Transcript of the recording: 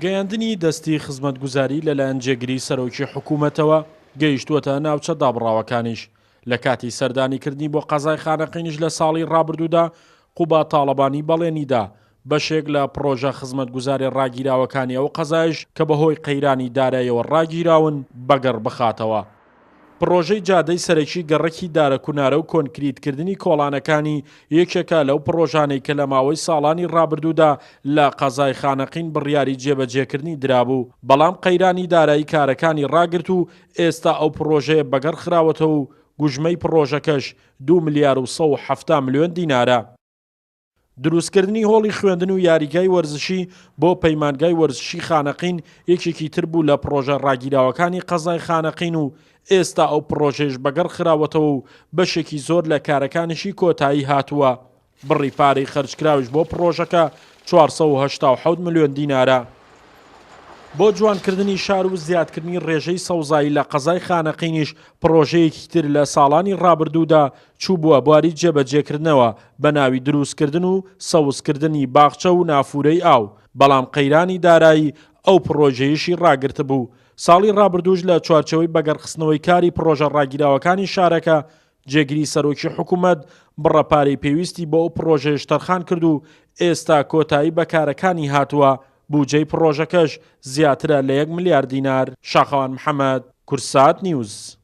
گەیاندنی دەستی خزمەتگوزاری لەلایەن جێگری سەرۆکی حکوومەتەوە گەیشتووەتە ناوچە دابڕاوەکانیش. لە کاتی سەردانیکردنی بۆ قەزای خانەقینیش لە ساڵی ڕابردوودا قوباد تاڵەبانی بەڵێنیدا بەشێک لە پڕۆژە خزمەتگوزاریە ڕاگیراوەکانی ئەو قەزایش کە بەهۆی قەیرانی دارایەوە ڕاگیراون بەگەڕ بخاتەوە. پڕۆژەی جادەی سەرەکی گەڕەکی دارەکونارە و کۆنکریتکردنی کۆڵانەکانی یەکێکە لەو پڕۆژانەی کە لە ماوەی ساڵانی ڕابردوودا لە قەزای خانەقین بڕیاری جێبەجێکردنی درابوو، بەڵام قەیرانی دارایی کارەکانی ڕاگرت و ئێستا ئەو پڕۆژەیە بەگەڕ خراوەتەوە و گوژمەی پڕۆژەکەش دوو ملیار و 170 ملیۆن دینارە. دروستکردنی هۆڵی خوێندن و یاریگای وەرزشی بۆ پەیمانگای وەرزشی خانەقین یەکێکی تر بوو لە پڕۆژە ڕاگیراوەکانی قەزای خانەقین و ئێستا ئەو پڕۆژەیش بەگەڕ خراوەتەوە و بەشێکی زۆر لە کارەکانیشی کۆتایی هاتووە، بڕی پارەی خەرجکراویش بۆ پڕۆژەکە 487 ملیۆن دینارە. بۆ جوانکردنی شار و زیادکردنی ڕێژەی سەوزایی لە قەزای خانەقینیش پڕۆژەیەکی تر لە ساڵانی ڕابردوودا چووبووە بواری جێبەجێکردنەوە بە ناوی دروستکردن و سەوزکردنی باخچە و نافورەی ئاو، بەڵام قەیرانی دارایی ئەو پڕۆژەیەشی ڕاگرتبوو. ساڵی ڕابردووش لە چوارچێوەی بەگەڕخستنەوەی کاری پڕۆژە ڕاگیراوەکانی شارەکە، جێگری سەرۆکی حکومەت بڕە پارەی پێویستی بۆ ئەو پڕۆژەیەش تەرخان کرد و ئێستا کۆتایی بە کارەکانی هاتووە، بوجەی پڕۆژەکەش زیاترە لە یەک ملیار دینار. شاخەوان محەمەد، کوردسات نیوز.